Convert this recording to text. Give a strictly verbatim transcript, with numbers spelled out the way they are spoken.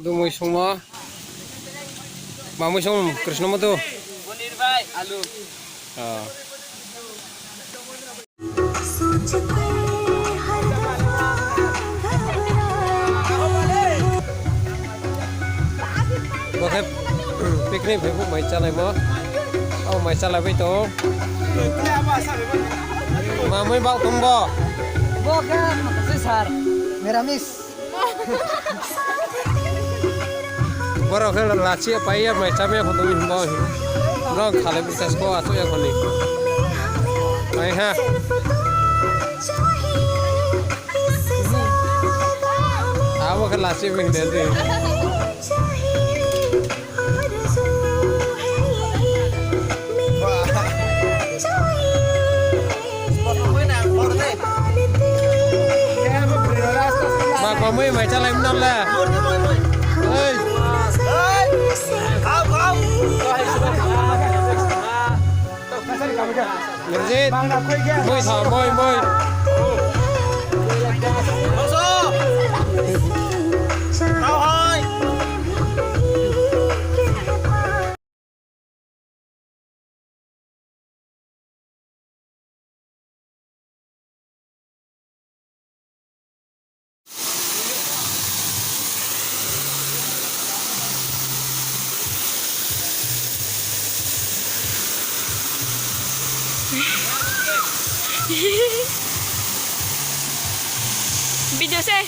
Dumui songmo. Mamui song Krishna Madhu. Paneer bai alu. Ah. Bo khe picnic phai phu mai chalaimo. Abo mai chalai bai tong. Mamui bak tong bo. Bo khe makasai sir. Meramis. Borok khe lachi pai ya, mai chama ya photo ni himba. Rong khalai bwsa sko achuk ya khoni. Ai ha. Abo khe lachi bai hwnwi di. Ma komui mai chalai mnam le. Oi. Mirjit. Moi tha, moi, moi. Video se.